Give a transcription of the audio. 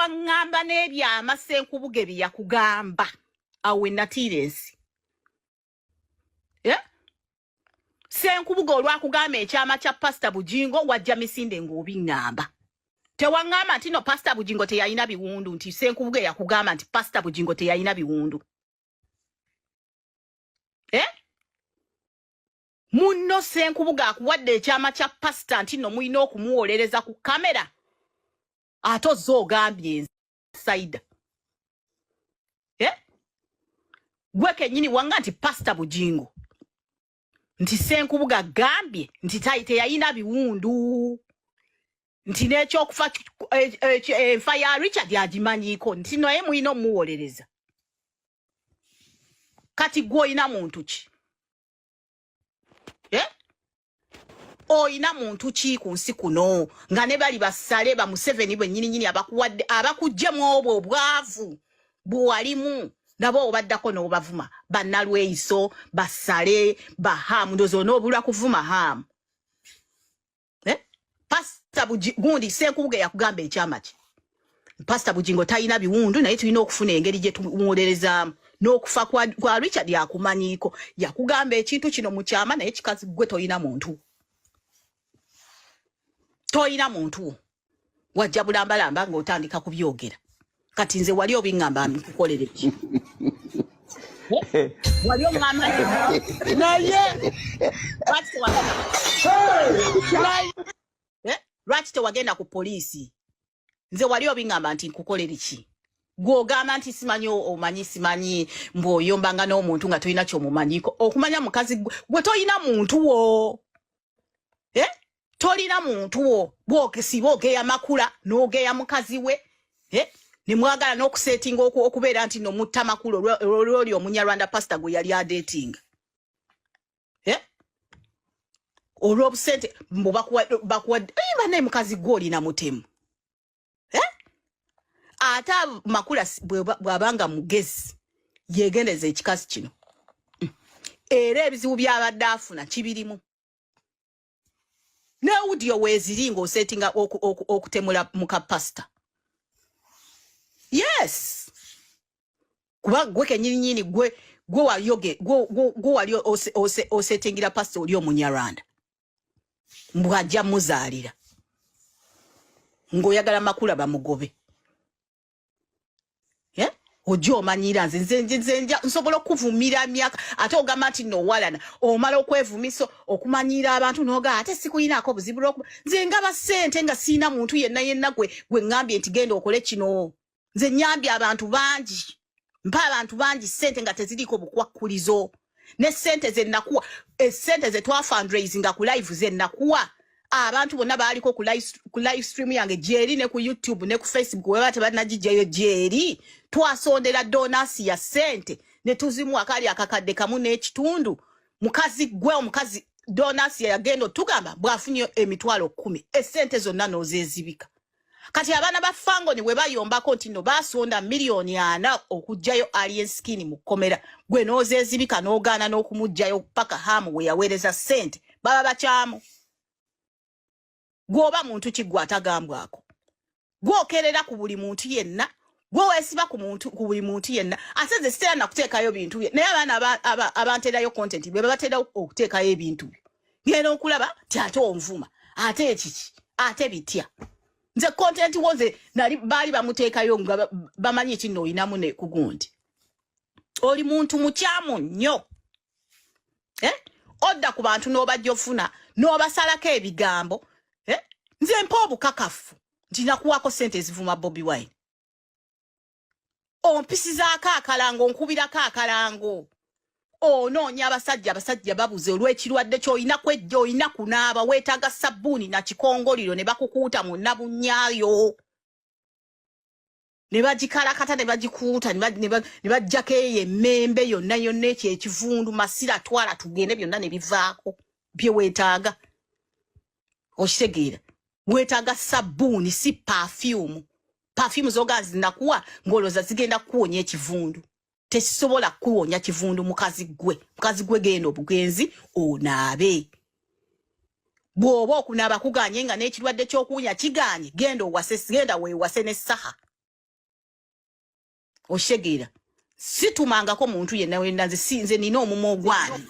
Waŋŋamba n'ebyama Ssenkubuge bye yakugamba awo we natiira ensi. Eh? Ssenkubuge olwakugamba ekyama kya Pasita Bujingo, wajja misinde ng'obiŋŋamba. Tewaŋŋamba nti no Pasita Bujingo teyalina biwundu, nti Ssenkubuge yakugamba nti Pasita Bujingo teyalina biwundu. Eh? Munno Ssenkubuge akuwadde ekyama kya pasita nti no mulina okumuwolereza ku kamera, ate ozze ogambye ensaida. Eh? Gwe kennyini wanga nti Pasita Bujingo, nti Ssenkubuge agambye nti teyalina biwundu, nti n'ekyokufa enfa ya Richard agimanyiiko, nti naye mulina omuwolereza. Kati gwe olina muntu ki? Eh? Oyina muntu ki ku nsi kuno nga ne bali basale ba Museveni bwennyininyini abakuwadde, abakuggyemu obwo obwavu bwewalimu, nabo obaddako n'obavuma, bannalweyiso, basale, bahamu? Ndozi onoobulwa kuvuma Hamu. Eh? Pasita gundi Ssenkubuge yakugamba ekyama kye, Pasita Bugingo talina biwundu, naye tulina okufuna engeri gye tumuwolerezaamu, n'okufa kwa Richard akumanyiiko. Yakugamba ekintu kino mu kyama, naye kikazi gwe toyina muntu, toyina muntu. Wajja bulambalamba ng'otandika kubyogera. Kati nze wali obiŋŋamba nkukolere ki? Wali oŋŋamba naye Eh? Lwaki tewagenda ku poliisi? Nze wali obiŋŋamba nti nkukolere ki? Gw'ogamba nti simanyi, omanyi simanyi mbw'oyombanga n'omuntu nga tolina ky'omumanyiko okumanya. Mukazi gwe toyina muntu wo. Eh? Tolina muntu wo. Bwokesiba ogeya Makula n'ogeya mukazi we. Eh? Nemwagala n'okusetinga okubeera nti no mutta Makula olwoli Omunyarwanda pasita gwe yali adetinga. Eh? Olw'obusente mbu bakuwa. Eh, bannaye, mukazi gwe olina mutemu. Eh? Ate Makula bw'abanga mugezi, yegendereza ekikazi kino. Era ebizibu by'abadde afuna kibirimu ne audio weeziri ng'osetinga okutemula muka pasita. Yes, kuba gwe kenyininyini gwe wayoge gwe wali osetingira pasita oli Omunyarwanda mbw'ajja muzaalira, ng'oyagala Makula bamugobe. Eh? Ojja omanyira nze nsobola okuvumira myaka, ate ogamba nti nowalana omala okwevumisa okumanyira abantu noga ate sikuyinaako buzibu, lwokuba nze ngaba ssente nga siina muntu yenna yenna gwe ŋŋambye nti genda okole kino. Nze nyambye abantu bangi, mpa abantu bangi ssente nga teziriiko bukwakkulizo, ne ssente ze nakuwa, essente ze twafundraisinga ku live ze nakuwa abantu bonna baaliko ku live stream yange gyeri, ne ku YouTube ne ku Facebook, weba tebanagijjayo gyeri. Twasondera donasi ya ssente ne tuzimuwa kali akakadde kamu n'ekitundu. Mukazi gwe, omukazi donasi yagenda otugamba bw'afunye 100,000, essente zonna n'ozeezibika. Kati abaana ba Fangoni bwe bayombako nti no basonda 4 miliyoni okuggyayo Alien Skin mu kkomera, gwe n'ozeezibika n'ogaana n'okumuggyayo paka Hamu we yaweereza ssente, baba bakyamu. Gw'oba muntu ki gwe atagambwako? Gwokerera ku buli muntu yenna, gwe weesiba ku muntu, ku buli muntu yenna. Ate nze sitera nakuteekayo bintu bye, naye abaana abanterayo content be babatera okuteekayo ebintu byo. Ngenda okulaba ti ate onvuma, ate ekiki, ate bitya. Nze content wo nze nali baali bamuteekayo nga bamanyi kino olinamu ne kugundi. Oli muntu mukyamu nnyo. Eh? Odda ku bantu n'obajja ofuna n'obasalako ebigambo. Eh? Nze mpa obukakafu nti nakuwaako sente ezivuma Bobi Wine. Ompisizaako akalango, onkubirako akalango, onoonya abasajja, abasajja babuze olw'ekirwadde ky'olina kwejja. Olina kunaaba, weetaaga sabbuuni na kikongoliro ne bakukuuta mu nabunyaayo ne bagikalakata ne bagikuuta ne baggyako eyo emmembe yonna yonna, ekyo ekivundu masira twala tugende, byonna ne bivaako bye weetaaga. Okitegeera? Weetaaga sabbuuni, si perfume. Perfume zoga zinakuwa ng'olowooza zigenda kukuwonya ekivundu, tekisobola kukuwonya kivundu. Mukazi gwe, mukazi gwe, genda obugenzi onaabe. Bw'oba okunaaba kuganye nga n'ekirwadde ky'okuwunya kiganye, genda owase, genda weewase ne saha. Okitegeera? Situmangako muntu yenna wenna. Nze si nze nina omumwa ogwange.